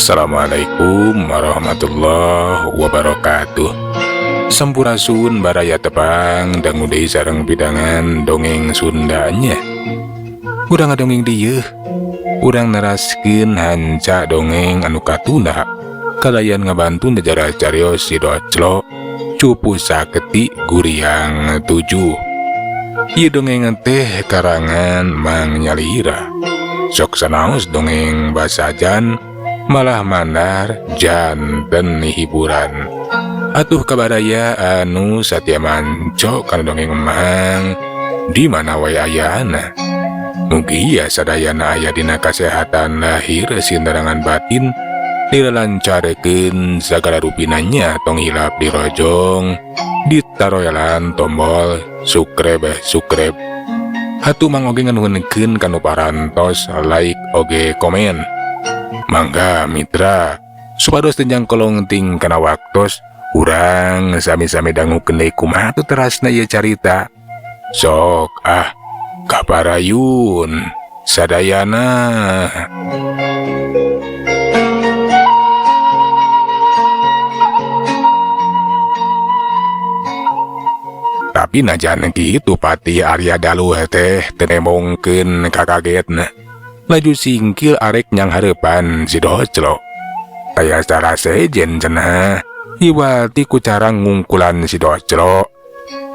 Assalamualaikum warahmatullahi wabarakatuh. Sampurasun baraya, tepang dangu deui sareng pidangan dongeng Sundanya. Urang ngadongeng dieu, urang neraskeun hanca dongeng anu katunda kalayan ngabantu sejarah carios Si Doclo Cupu Saketi Guriang 7. Ieu dongeng teh karangan Mang Nyalira. Sok sanaos dongeng basajan malah mandar janten hiburan. Atuh kabaraya anu satya manco kana dongeng Emang di mana wae ayana. Mugia sadayana aya dina kasehatan lahir sindarangan batin, dilancarkeun sagala rupinanya. Tong hilap dirojong, ditaroyalan tombol subscribe subscribe. Atuh mang oge nganuhunkeun kanu parantos like oge komen. Mangga mitra, supados teu jangkolongting kana waktos, urang sami-sami dangukeun deui kumaha tuh terasna ieu carita. Sok ah, kaparayun sadayana. Tapi najan kitu, Patih Arya Dalu teh teu nembongkeun kakagetna. Laju singkil arek nyanghareupan si Doclo. Taya cara sejen cenah iwati ku cara ngungkulan si Doclo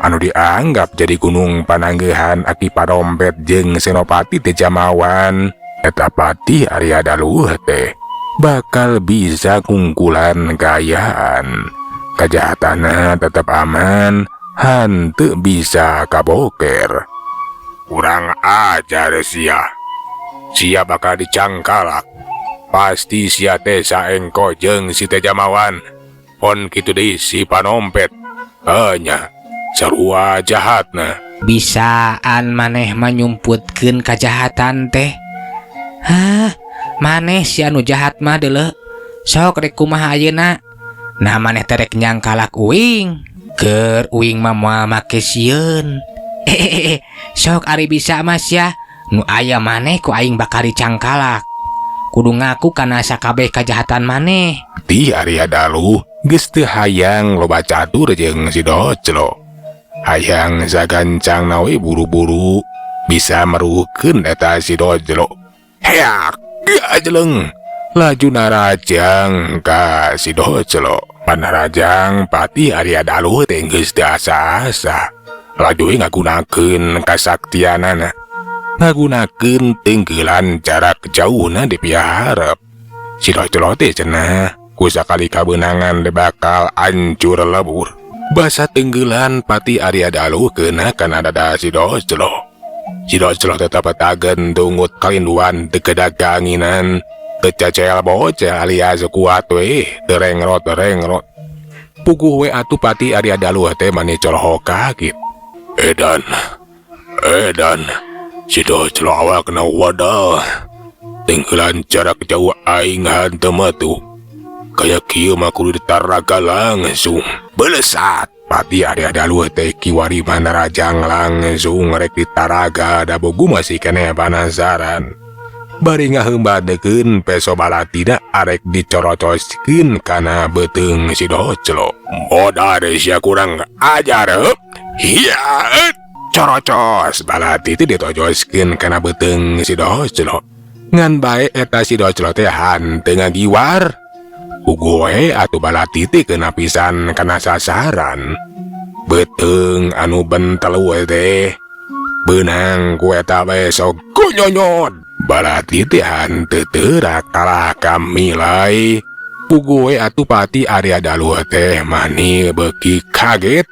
anu dianggap jadi gunung pananggeuhan Aki Parompet jeung Senopati Tejamawan. Eta Patih Arya Dalu teh bakal bisa ngungkulan kaayaan. Kajahatana tetep aman, henteu bisa kaboker. Kurang ajar sia. Sia bakal dicangkalak. Pasti sia teh saengko jeung si Tejamawan. Pon kitu deui si Panompet. Enya sarua jahatna. Bisaan maneh manyumputkeun kajahatan teh. Hah, maneh si anu jahat mah deuleu. Sok rek kumaha ayeuna? Nah, maneh teh rek nyangkalak uing. Keur uing mah moal make sieun. Hehehe, sok ari bisa mah sia. Nu aya maneh ku aing bakal dicangkalak. Kudu ngaku kana sakabeh kajahatan maneh. Ti Arya Dalu geus teu hayang loba catur jeung si Doclo. Hayang sagancangna we buru-buru bisa meruhkeun eta si Doclo. Heak, jeleng. Laju narajang ka si Doclo. Panarajang Patih Arya Dalu teh geus teu asa-asa. Laju we ngagunakeun kasaktianana. Ngagunakeun tenggelan jarak jauhna dipiharep. Si Doclo teh cenah ku sakali kabeunangan bakal hancur lebur. Basa tenggelan Patih Arya Dalu kena kana dada si Doclo. Si Doclo tetep tagen dungut kalinduan, teu kedaganginan, teu cecel bocel alias kuat we, teu rengrot rengrot. Puguh we atuh Patih Arya Dalu teh mani colohok kaget. Edan, edan, si Doclo awakna wadah. Tenggelan jarak jauh aing hantem atuh. Kaya kieu mah kudu ditaraga langsung. Belesat. Patih Arya Dalu teh kiwari manarajang langsung rek ditaraga, da bogu masih keneh panasaran. Bari ngaheumbadkeun peso balatina arek dicorocoskeun kana beuteung si Doclo. Modar sia, kurang ajar. Heup. Hiya, corocos balati teh ditojoskeun kana beuteung si Doclo. Ngan bae eta si Doclo teh hanteu ngagiwar. Puguh we atuh balati teh kena pisan kana sasaran. Beuteung anu bentel we teh beunang ku eta besok kunyonyot. Balati teh hanteu teurak kalah kamilai. Puguh we atuh Patih Arya Dalu teh mani beuki kaget.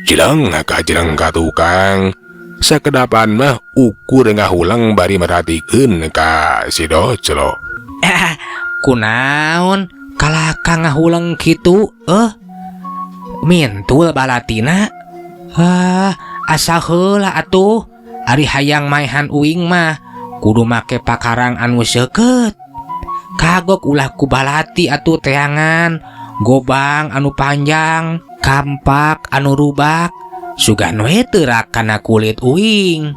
Jeleng kajreng ka tukang. Sakedapan mah ukur ngahuleng bari merhatikeun ka si Doclo. Eh, kunaon kalaka ngahuleng kitu? Eh, mintul balatina. Ah, asa heula atuh. Ari hayang maehan uing mah kudu make pakarang anu seukeut. Kagok ulah ku balati atuh, teangan gobang anu panjang, kampak anu rubak, sugan we teurak kana kulit uing.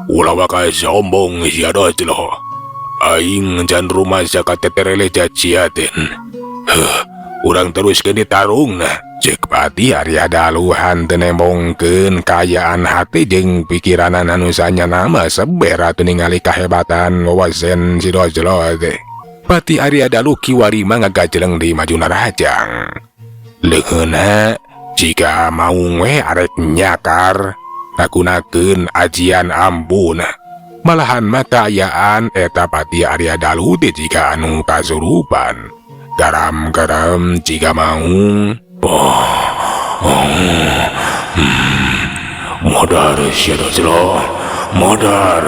Ulah bakal sombong sia, Doclo. Aing can rumasa kateter eleh jajaten. Heuh, urang teruskeun ditarungna. Cek Patih Arya Dalu henteu nembongkeun kaayaan hate jeung pikiranan anu sanyana mah seber atuh ningali kahebatan wawasen si Dojlo teh. Patih Arya Dalu kiwari mah ngagajeleng di maju narajang. Leungeunna jiga maung we arek nyakar ngagunakeun ajian ambuna. Malahan mah kaayaan eta Patih Arya Dalu teh jiga anu kasurupan. Garam-garam jiga maung. Oh. Modar sia Dojlo, modar.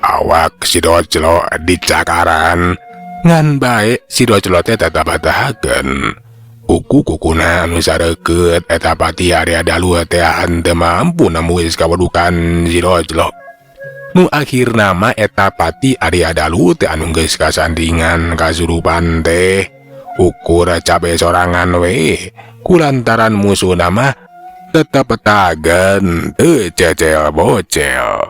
Awak si Dojlo dicakaran ngan bae si Dojlo teh tetep batahakeun. Kuku-kukuna anu sareukeut eta Patih Arya Dalu teh henteu mampu nembus kawadukan si Dojlo. Nu akhirna mah eta Patih Arya Dalu teh anu geus kasandingan kasurupan teh ukur cabe sorangan we kulantaran musuhna mah tetep tagen teu cecel bocel.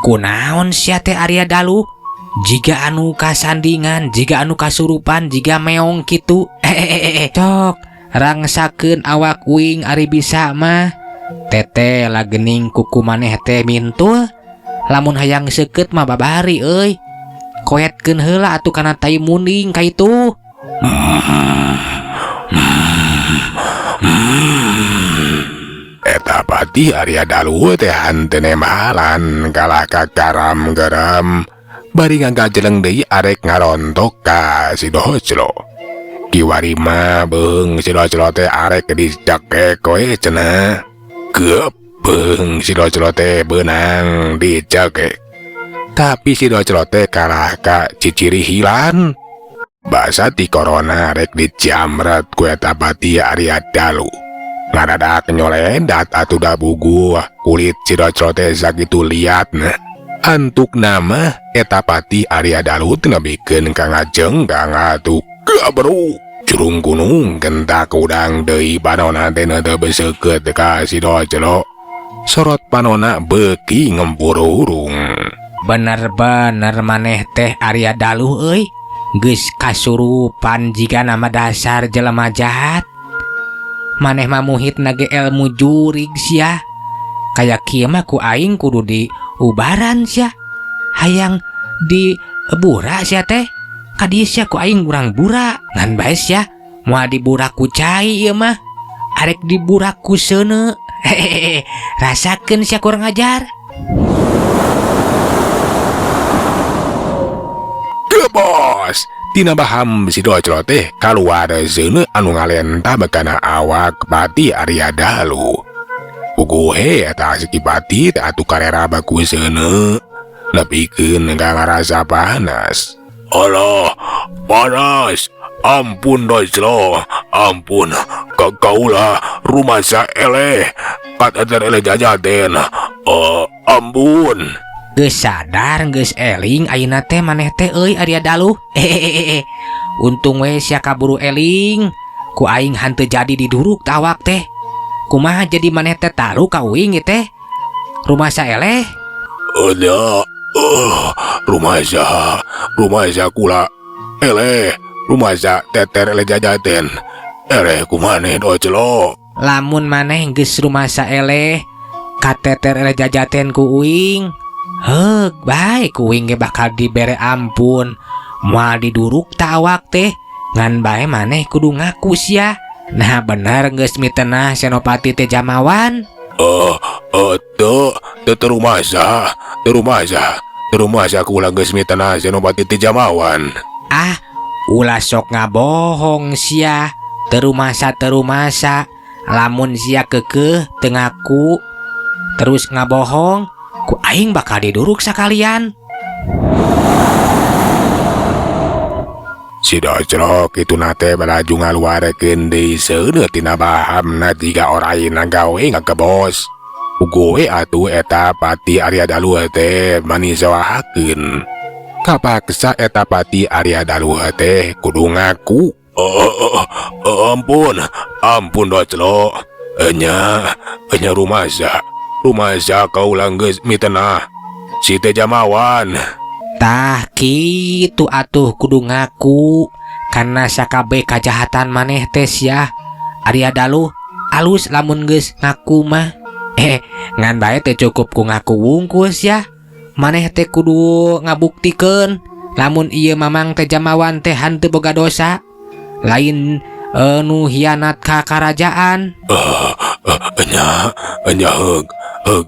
Kunaon sia teh Arya Dalu jiga anu kasandingan jiga anu kasurupan jiga meong kitu. Cok rangsakeun awak uing ari bisa mah tete lagening kuku maneh teh mintul lamun hayang seukeut mah babari euy koetkeun heula atuh kana tai munding ka itu. Eta Patih Arya Dalu teh henteu nembalan kalah ka garam-garam bari ngagajeleng deui arek ngarontok ka si Dojlo. Kiwari mah beung si Dojlo teh arek dicekek we cenah. Geup beung si Dojlo teh beunang dicekek. Tapi si Dojlo teh kalah ka ciciri hilan. Basa ti corona rek dijamret ku eta Patih Arya Dalu. Ngadadak nyoledat atuh da buguh kulit si Dojlo teh sakitu liatna. Antuk nama eta Patih Arya Dalu teh nebikeun ka ngajenggang atuh. Gabru jurung gunung gentak udang deui panona teh teu beseukeut ka si Dojlo. Sorot panona beuki ngempururung. Bener-bener maneh teh Arya Dalu euy. Geus kasurupan jiga nama dasar jelema jahat. Maneh mah muhit nage ilmu jurig sia. Kaya kieu mah ku aing kudu diubaran sia. Hayang dibura sia teh. Kadieu sia ku aing urang bura. Ngan bae sia moal dibura ku cai ieu mah. Arek dibura ku seuneu. Hehehe, rasakeun sia kurang ajar. Gebos, tina baham si Dojlo teh kaluar seuneu anu ngalentah kana awak Patih Arya Dalu. Puguhe eta si Patih teh atuh karera baku seuneu nepikeun ka ngarasa panas. Alah, panas. Ampun Dojlo, ampun. Kaulah rumasa eleh. Kateter eleh jajaten. Ampun. Geus sadar geus eling ayeuna teh maneh teh euy Arya Dalu. Hehehe. Untung we sia kaburu eling. Ku aing hanteu jadi diduruk tawak teh. Kumaha jadi maneh teh talu ka uing ieu teh? Rumasa eleh? Ada. Rumasa, rumasa kula eleh, rumasa teter eleh jajaten. Eleh kumaneh Dojlo. Lamun maneh geus rumasa eleh, kateter eleh jajaten ku uing. Heug, bae ku uing ge bakal dibere ampun. Moal diduruk ta awak teh. Ngan bae maneh kudu ngaku sia. Nah bener geus mitenah Senopati teh Jamawan. Teu, teu terumasa, terumasa. Terumasa kula geus mitenah Senopati teh Jamawan. Ah, ulah sok ngabohong sia. Terumasa, terumasa. Lamun sia keukeuh teu ngaku terus ngabohong, ku aing bakal diduruk sakalian. Si Dojlo kitu nate balaju ngaluarkeun deui seuneu tina bahamna jiga oraina gawe ngagebos. Ugoe atuh eta Patih Arya Dalu teh manisoakeun. Kapaksa eta Patih Arya Dalu teh kudu ngaku. Ampun, ampun Dojlo. Enya, enya, rumasa, rumasa kaula geus mitenah si Tejamawan. Tah, kitu atuh, kudu ngaku karena sakabeh kajahatan maneh teh sia Arya Dalu. Alus lamun geus ngaku mah. Eh, ngan bae teh cukup ku ngaku wungkul sia. Maneh teh kudu ngabuktikeun lamun ieu Mamang Tejamawan teh hanteu boga dosa, lain nu hianat ka karajaan. Enya, enya, heug, heug,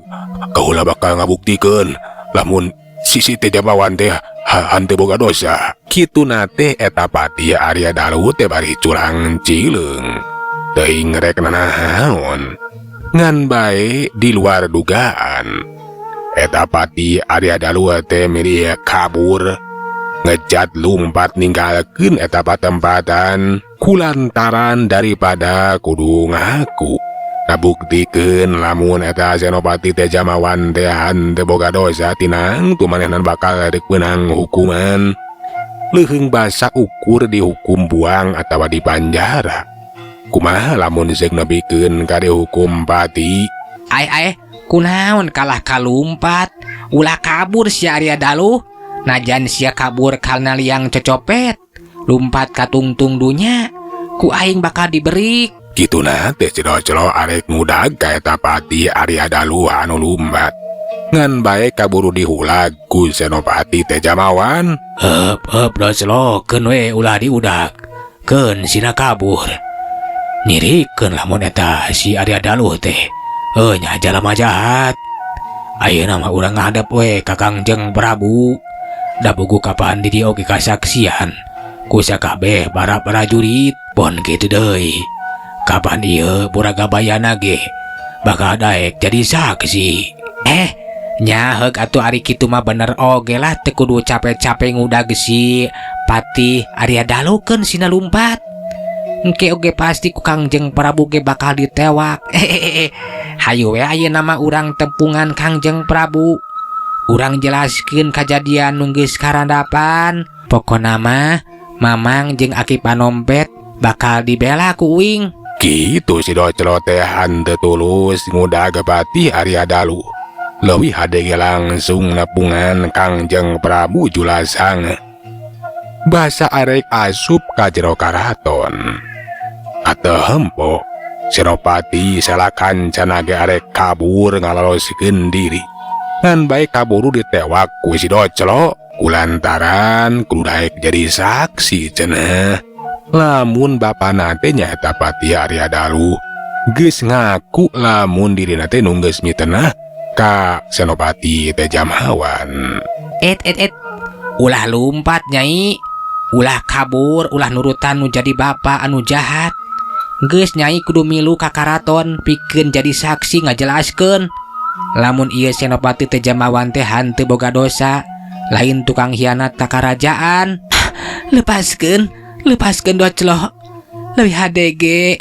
kaula bakal ngabuktikeun lamun si Tejamawan teh hanteu boga dosa. Kituna teh eta Patih Arya Dalu teh bari culang cileung, teuing rek nanaon. Ngan bae di luar dugaan, eta Patih Arya Dalu teh milih kabur, ngejat lumpat ninggalkeun eta patempatan kulantaran daripada kudu ngaku ngabuktikeun lamun eta Senopati Tejamawan teh hanteu boga dosa, tinang tu manehna bakal rek meunang hukuman leuheung basa ukur dihukum buang atawa di panjara. Kumaha lamun seuk nepikeun ka dihukum pati? Ai ai, kunaon kalah kalumpat? Ulah kabur si Arya Dalu. Najan sia kabur karena liang cocopet, lumpat ka tungtung dunya, ku aing bakal diberi. Kituna teh Celo-celo arek ngudag ka eta Patih Arya Dalu anu lumpat, ngan bae kaburu dihulag ku Senopati Tejamawan. Heup, heup, Doclo, keun we, ulah diudag. Keun sina kabur. Nyirikeun lamun eta si Arya Dalu teh. Heuh nya, jalma jahat. Ayeuna mah urang ngadep we ka Kangjeng Prabu. Da buku kapan di dieu oge kasaksian ku sakabeh para prajurit. Pon kitu deui. Kapan ieu Puragabayana ge bakal daek jadi saksi. Eh, nya heug atuh, ari kitu mah bener oge lah, teu kudu capek-capek ngudag si Patih Arya Dalu, keun sina lumpat. Engke oge pasti ku Kangjeng Prabu ge bakal ditewak. Hehehe. Hayu we, ayeuna mah urang tepungan Kangjeng Prabu. Urang jelaskeun kajadian nu geus karandapan. Pokona mah Mamang jeung Aki Panompet bakal dibela ku uing. Kitu si Doclo teh hanteu tulus ngudag Patih Arya Dalu. Leuwih hade ge langsung nepungan Kangjeng Prabu Julasang. Basa arek asup ka jero karaton. Katehempo Senopati Salakancana ge arek kabur ngalaloskeun diri. Ngan bae kaburu ditewak ku si Doclo kulantaran kudu daek jadi saksi cenah. Lamun bapana teh nyaeta Patih Arya Dalu geus ngaku lamun dirina teh nu geus mitenah ka Senopati Tejamawan. Et et et, ulah lumpat, Nyai. Ulah kabur, ulah nurutan nu jadi bapak anu jahat. Geus, Nyai kudu milu ka karaton pikeun jadi saksi ngajelaskeun lamun ieu Senopati Tejamawan teh hanteu boga dosa, lain tukang hianat ka karajaan. Lepaskeun, lepaskeun, Doclo. Leuwih hade ge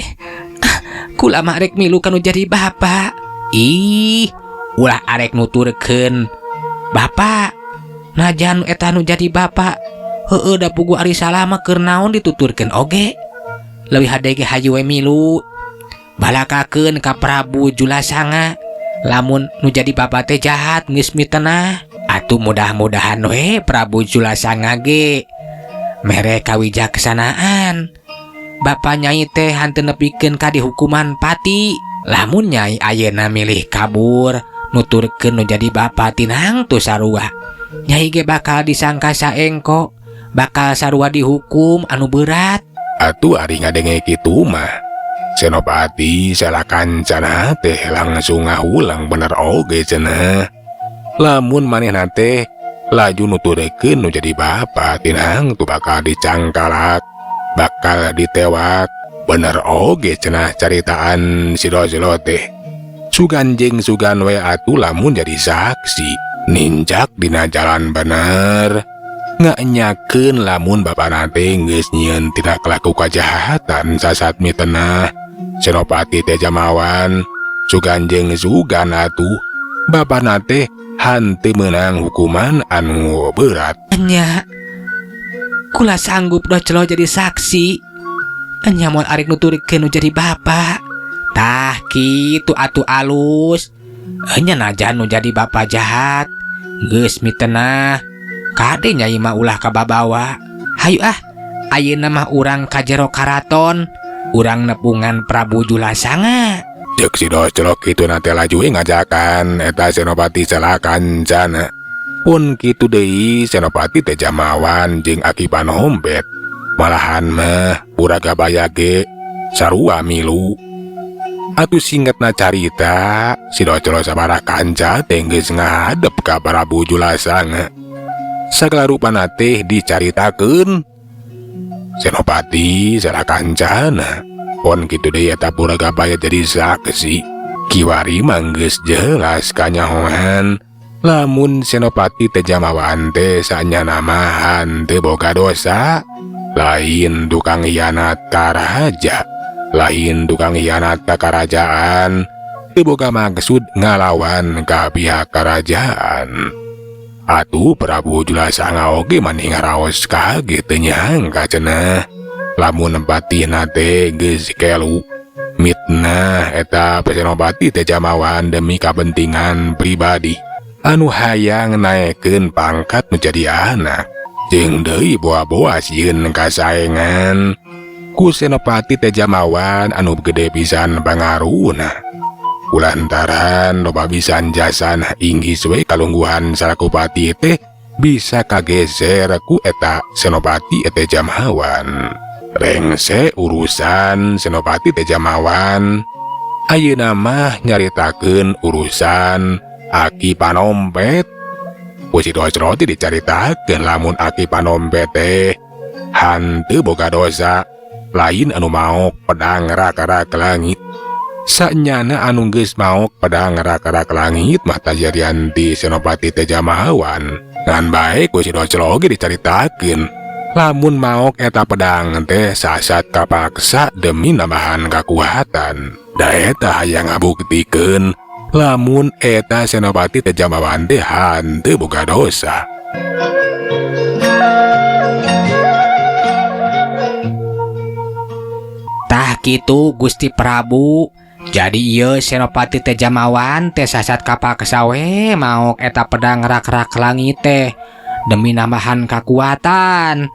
kula mah rek milu kanu jadi bapak. Ih, ulah arek nuturkeun bapak. Najan eta nu jadi bapak heueuh, da puguh ari salah mah keur naon dituturkeun oge. Leuwih hade ge hayu we milu, balakakeun ka Prabu Julasanga lamun nu jadi bapak teh jahat, geus mitenah. Atuh mudah-mudahan we Prabu Julasanga ge mere kawijaksanaan. Bapak Nyai teh hanteu nepikeun ka dihukuman pati. Lamun Nyai ayeuna milih kabur nuturkeun nu jadi bapak, tinang tuh sarua Nyai ge bakal disangka saengko, bakal sarua dihukum anu berat. Atuh ari ngadenge kitu mah Senopati Salakancana teh langsung ngahulang, bener oge cenah. Lamun manehna teh laju nuturkeun nu jadi bapak, tinang tuh bakal dicangkalak, bakal ditewak. Bener oge cenah caritaan si Doclo teh. Sugan jeung sugan we atuh lamun jadi saksi nincak dina jalan bener, nyakeun lamun bapana teh geus nyieun tindak laku kajahatan sasat mitenah Senopati Tejamawan. Sugan jeung sugan atuh bapana teh hanteu meunang hukuman anu berat. Nya, kula sanggup, Doclo, jadi saksi. Nya, moal arek nuturkeun nu jadi bapak. Tah kitu atuh alus. Enya najan nu jadi bapa jahat. Geus mitenah. Kade nyai mah ulah kababawa. Hayu ah, ayeuna mah urang ka jero karaton. Urang nepungan Prabu Julasanga. Cek si Doclok kitu na teh laju ngajakan eta Senopati Salakancana. Pun kitu deui Senopati teh Jamawan jeung Aki Panompet. Malahan mah Puragabaya ge sarua milu. Atuh singkatna carita, si Doclok sabaraha kanca teh geus ngadep ka Prabu Julasanga. Sagala rupana teh dicaritakeun. Senopati Salakancana. Pon kitu deui eta Puragabaya jadi saksi. Kiwari mah geus jelas kanyahoan. Lamun Senopati teh Jamawan teh sanyana mah henteu boga dosa. Lain tukang hianat ka raja, lain tukang hianat ka karajaan, teu boga maksud ngalawan ka pihak kerajaan. Atuh Prabu Julasanga oge mani ngaraos kaget teu nyangka cenah. Lamun patihna teh geus kelu mitnah eta Senopati teh Jamawan demi kapentingan pribadi anu hayang naekeun pangkat nu jadi anak jeung deui boa-boa sieun kasaengan ku Senopati teh Jamawan anu gede pisan pangaruhna. Kulantaran loba pisan jasana inggis we kalungguhan salaku patih teh bisa kageser ku eta Senopati teh Jamawan. Rengse urusan Senopati teh Jamawan. Ayeuna mah nyaritakeun urusan Aki Panompet. Ku si Doclok teh dicaritakeun lamun Aki Panompet teh hanteu boga dosa, lain anu maok pedang rak-rak langit. Sanyana anu geus maok pedang rak-rak langit mah tajadian ti Senopati teh Jamawan. Ngan bae ku si Doclok oge dicaritakeun lamun maok eta pedang teh sasat kapaksa demi nambahan kakuatan. Da eta hayang ngabuktikeun lamun eta Senopati teh Jamawan teh hanteu boga dosa. Tah kitu Gusti Prabu. Jadi ieu Senopati teh Jamawan teh sasat kapaksa we maok eta pedang rak-rak langit teh demi nambahan kakuatan.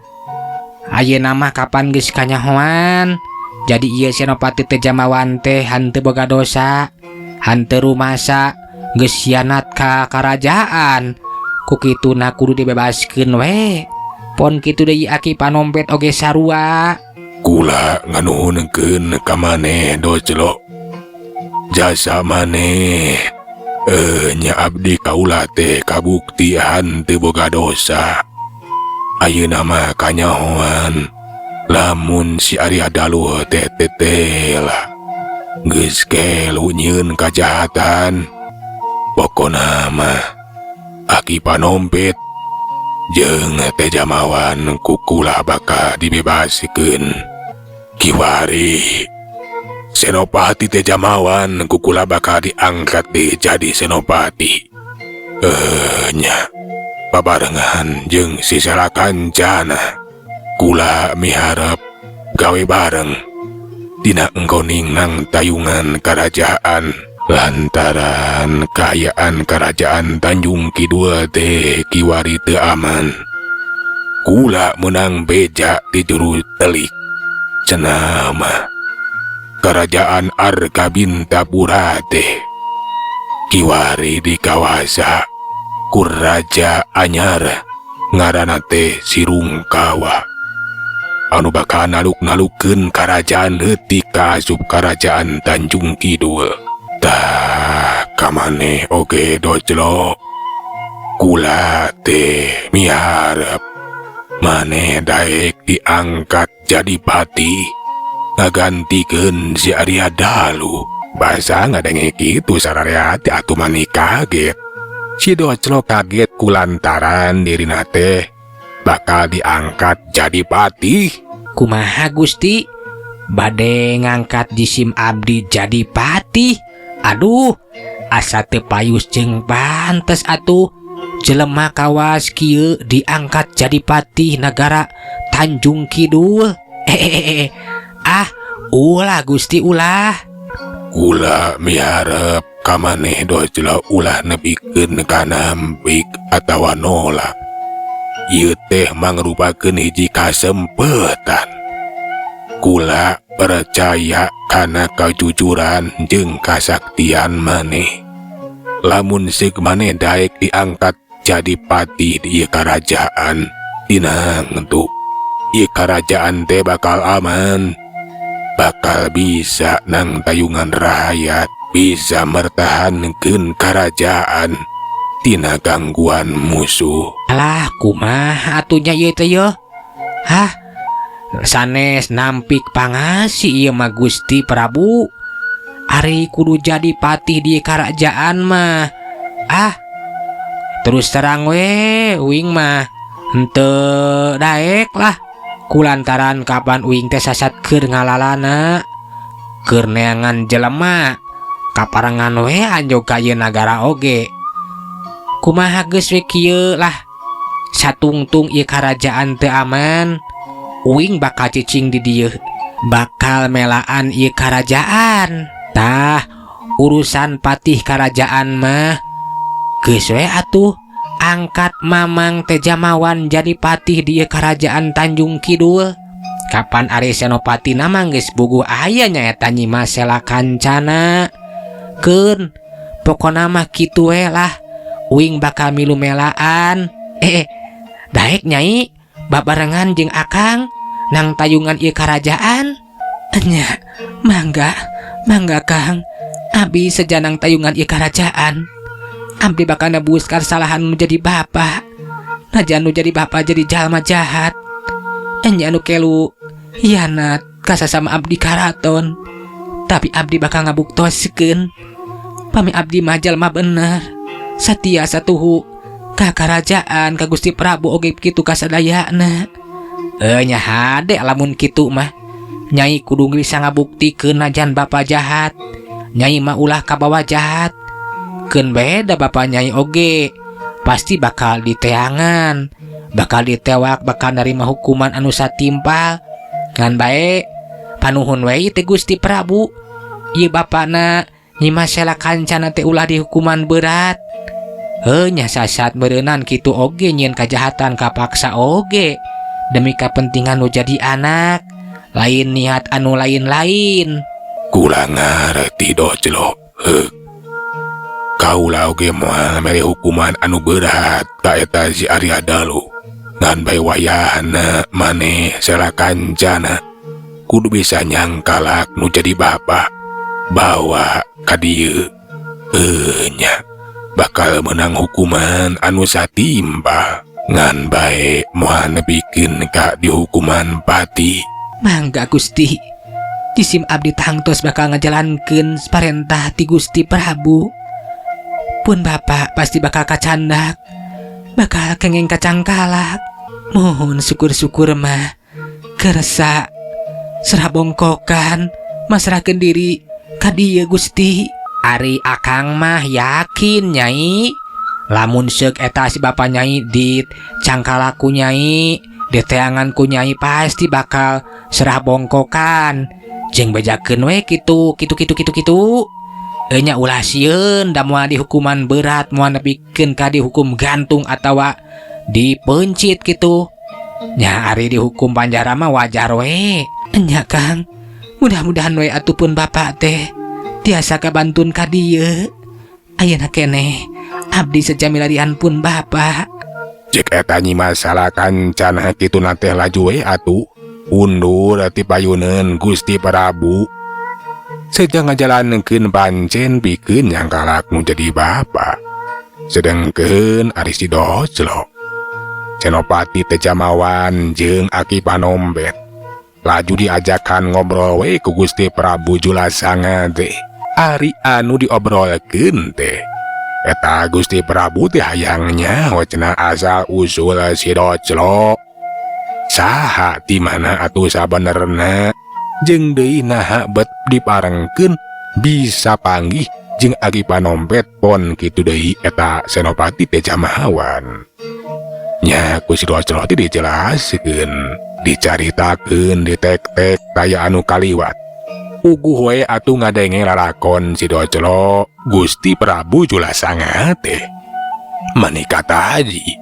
Ayeuna mah kapan geus kanyahoan. Jadi ieu Senopati teh Jamawan teh hanteu boga dosa, hanteu rumasa, geus hianat ka karajaan. Ku kituna kudu dibebaskeun we. Pon kitu deui Aki Panompet oge sarua. Kula nganuhunkeun ka maneh Doclok. Jasa maneh nya abdi kaula teh kabukti hanteu boga dosa. Ayeuna mah kanyahoan lamun si Arya Dalu teh tetela geus kelu nyieun kajahatan. Pokona mah Aki Panompet jeung teh Jamawan ku kula bakal dibebaskeun. Kiwari Senopati teh Jamawan ku kula bakal diangkat deui jadi Senopati. Nya babarengan jeung si Salakancana. Kula miharep gawe bareng dina engkoning nang tayungan kerajaan. Lantaran kaayaan kerajaan Tanjung Kidul teh kiwari teu aman. Kula menang beja di juru telik. Cenah mah kerajaan Arga Bintapura teh kiwari di kawasa ku Raja Anyar ngaranna teh Sirungkawa anu bakal naluk-nalukeun karajaan leutik ka asup karajaan Tanjung Kidul. Tah kamaneh oge Doclok, kula teh miharep maneh daek diangkat jadi patih ngagantikeun si Arya Dalu. Basa ngadenge kitu sararea teh atuh mani kaget. Si Doclok kaget kulantaran dirina teh bakal diangkat jadi patih. Kumaha Gusti? Bade ngangkat jisim abdi jadi patih? Aduh, asa teu payus jeung pantes atuh. Jelema kawas kieu diangkat jadi patih nagara Tanjung Kidul. Ah, ulah Gusti ulah. Kula miharep ka maneh, Doclo, ulah nepikeun ka nampik atawa nolak. Ieu teh mangrupakeun hiji kasempetan. Kula percaya kana kajujuran jeung kasaktian maneh. Lamun seuk maneh daek diangkat jadi patih di ieu karajaan, tinangtu ieu karajaan teh bakal aman, bakal bisa nangtayungan rakyat, bisa mertahankeun kerajaan tina gangguan musuh. Alah, kumaha atuh nya ieu teh yo? Hah? Sanes nampik pangasi ieu mah, Gusti Prabu. Ari kudu jadi patih di kerajaan mah. Ah, terus terang we uing mah henteu daek lah. Kulantaran kapan uing teh sasat keur ngalalana, keur neangan jelema, kaparengan we anjog ka ieu nagara oge. Kumaha geus we kieu lah, satungtung ieu karajaan teu aman, uing bakal cicing di dieu, bakal melaan ieu karajaan. Tah, urusan patih karajaan mah geus we atuh angkat Mamang Tejamawan jadi patih di ieu kerajaan Tanjung Kidul. Kapan ari Senopati nama geus buguh aya nyaeta Nyi Mas Sela Kancana. Keun pokona mah kitu we lah, uing bakal milu melaan. Daek Nyai babarengan jeung Akang nang tayungan ieu karajaan? Enya, mangga, mangga, Kang. Abi seja nangtayungan ieu karajaan. Abdi bakal nebus kesalahan menjadi bapak. Najan nu jadi bapak jadi jalma jahat. Enya anu kelu hianat kasasama abdi karaton. Tapi abdi bakal ngabuktoskeun pami abdi mah jalma bener. Satia satuhu ka karajaan, ka Gusti Prabu oge kitu kasadayana. Eh, nya hade lamun kitu mah. Nyai kudu bisa ngabuktikeun najan bapak jahat. Nyai mah ulah kabawa jahat. Keun beda bapak nyai oge pasti bakal diteangan, bakal ditewak, bakal nerima hukuman anu satimpal. Ngan bae panuhun we teh Gusti Prabu. Ieu bapana Nyi Mas Sela Kancana teh ulah dihukuman berat. Heuh, nya sasat meureunan kitu oge nyieun kajahatan kapaksa oge demi kepentingan nu jadi anak, lain niat anu lain-lain. Kula ngarti, Doclo. Heuk. Kaula oge moal mere hukuman anu berat ka eta si Arya Dalu. Ngan bae wayahna maneh Sela Kancana kudu bisa nyangkalak nu jadi bapak bawa ka dieu. Nya bakal menang hukuman anu satimpal. Ngan bae moal nepikeun ka dihukuman pati. Mangga, Gusti. Jisim abdi tangtos bakal ngajalankeun parentah ti Gusti Prabu. Pun bapak pasti bakal kacandak, bakal kenging kacangkalak. Mohon syukur-syukur mah kersa serah bongkokan masrahkeun diri ka dieu, Gusti. Ari Akang mah yakin, Nyai, lamun seuk eta si bapak Nyai dit cangkalaku Nyai, diteangan ku Nyai, pasti bakal serah bongkokan jeung bejakeun we kitu kitu kitu kitu kitu. Enya, ulah sieun da moal dihukuman berat, moal nepikeun ka dihukum gantung atawa dipencit kitu nya. Ari dihukum panjara mah wajar we nya, Kang. Mudah-mudahan we atuh pun bapak teh tiasa kabantun ka dieu. Ayeuna keneh abdi seja milarian pun bapak. Cek eta Nyi Mas Sela Kancana kitu teh laju we atuh undur ti payuneun Gusti Prabu. Seja ngajalankeun pancen pikeun nyangkalak nu jadi bapa. Sedengkeun ari si Doclo, Senopati Tejamawan jeung Aki Panombet laju diajakan ngobrol we ku Gusti Prabu Julasanga teh. Ari anu diobrolkeun teh eta Gusti Prabu teh hayangnya cenah asal usul si Doclo saha, di mana atuh sabenerna, jeung deui naha bet diparengkeun bisa panggih jeung Aki Panompet pon kitu deui eta Senopati Tejamawan. Nya ku si Doclo teh dijelaskeun, dicaritakeun ditek-tek taya anu kaliwat. Puguh we atuh ngadenge lalakon si Doclo Gusti Prabu Julasanga teh. Mani kataji.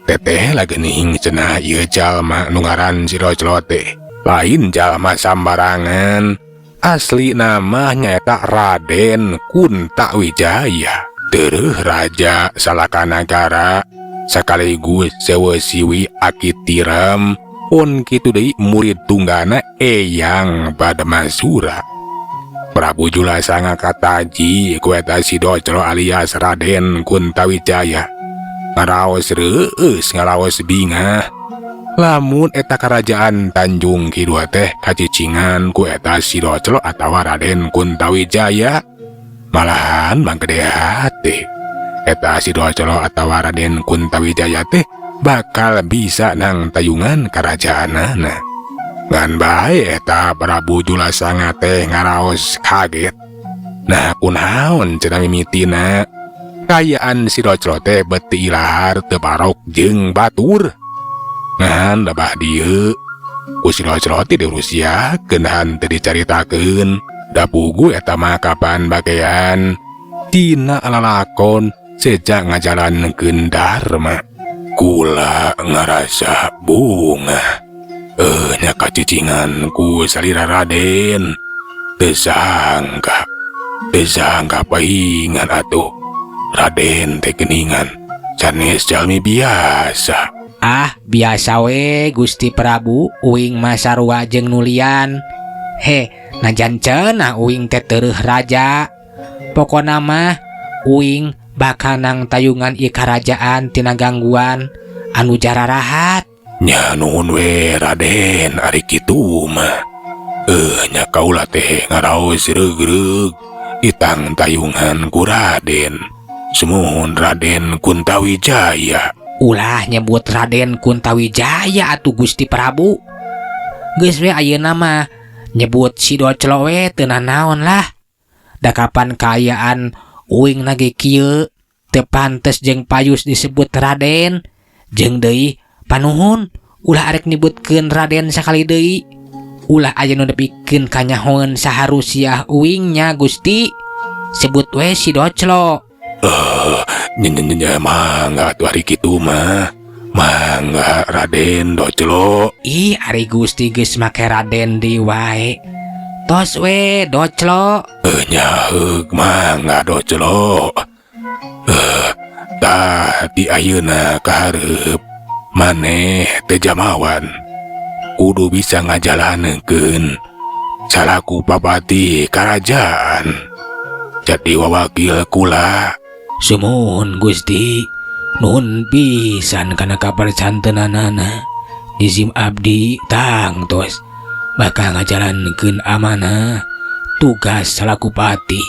Teteh lah geuning cenah ieu jalma nu ngaran si Doclo teh. Lain jalma sambarangan. Asli nama nyaeta Raden Kuntawijaya. Tereuh Raja Salakanagara sekaligus sewesiwi Aki Tirem pun kitu deui murid tunggana Eyang Padmasura. Prabu Julasanga kataji ku eta si Doclo alias Raden Kuntawijaya. Ngaraos reueus, ngaraos bingah. Lamun eta kerajaan Tanjung Kidul teh kacicingan ku eta si Doclo atawa Raden Kuntawijaya. Malahan manggede hate. Eta si Doclo atawa Raden Kuntawijaya teh bakal bisa nang tayungan karajaanana. Ngan bae eta Prabu Julasanga teh ngaraos kaget. Nah, kunaon cenah mimitina kayaan si Doclo teh beti ilahar teu barok jeung batur. Ngan lebah dieu ku si Doclo teh dirusiakeun teu dicaritakeun. Da puguh eta mah kapan bagean tina lalakon seja ngajalankeun dharma. Kula ngarasa bungah. Eh, nya kacicingan ku salira Raden. Teu sangka, teu sangka paingan atuh. Raden teh geuningan sanes jalmi biasa. Ah, biasa we Gusti Prabu, uing mah sarua jeung nulian. He, najan cenah uing teh tereuh raja. Pokona mah uing bakal nang tayungan ieu karajaan tina gangguan anu jararahat. Nya nuhun we Raden ari kitu mah. Eh, nya kaula teh ngaraos reug-reug itang tayungan ku Raden. Sumuhun Raden Kuntawijaya. Ulah nyebut Raden Kuntawijaya atuh Gusti Prabu. Geus we ayeuna mah nyebut si Doclo we teu nanaon lah. Da kapan kaayaan uing nage kieu teu pantes jeung payus disebut Raden. Jeung deui panuhun ulah arek nyebutkeun Raden sakali deui. Ulah aya nu nepikeun kanyahoeun saharusiah uingnya Gusti. Sebut we si Doclo. Eh, nya nya nya mangga atuh ari kitu mah. Mangga Raden Doclo. Ih, ari Gusti geus make Raden deui wae. Tos we Doclo. Eh, nya heug mangga Doclo. Eh, tah di ayeuna kahareup maneh teh jamawan kudu bisa ngajalanekeun salaku bapati karajaan. Jadi wawakil kula. Sumuhun Gusti, nuhun pisan kana kapercantenanana. Nizim abdi tangtos bakal ngajalankeun amanah tugas salaku patih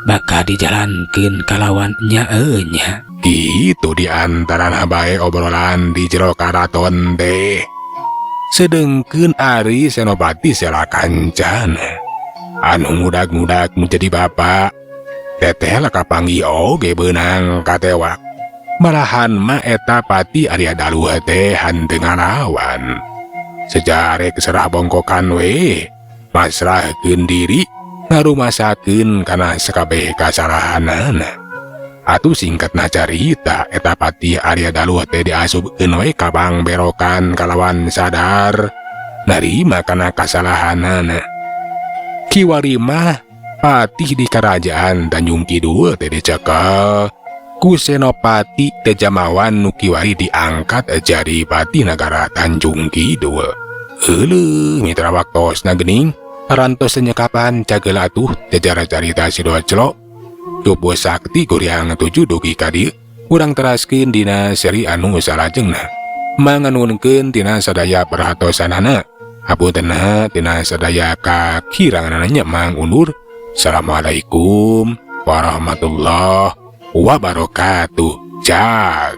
bakal dijalankeun kalawan nyaenya. Gitu di antara bae obrolan di jero karaton teh. Sedengkeun ari Senopati Sela Kancana anu ngudag-ngudag menjadi bapak teteh lah kapanggih oge beunang katewak. Malahan mah eta Pati Arya Dalu teh henteu ngalawan. Sejarek serah bongkokan we, pasrahkeun diri ngarumasakeun kana sakabeh kasalahanana. Atuh singkatna carita eta Pati Arya Dalu teh diasupkeun we ka pangberokan kalawan sadar narima kana kasalahanana. Kiwari mah patih di kerajaan Tanjung Kidul teh dicekal ku Senopati Tejamawan nu kiwari diangkat jadi patih nagara Tanjung Kidul. Euleuh mitra, waktosna geuning parantos nyekapan cagela atuh jajara carita si Doclo Cupu Sakti Kuryang 7 dugi ka dieu. Urang teraskeun dina seri anu salajengna. Manganunkeun tina sadaya perhatosanana. Hapuntenna tina sadaya kakiranganna nya, Mang undur. Assalamualaikum warahmatullahi wabarakatuh. Cak.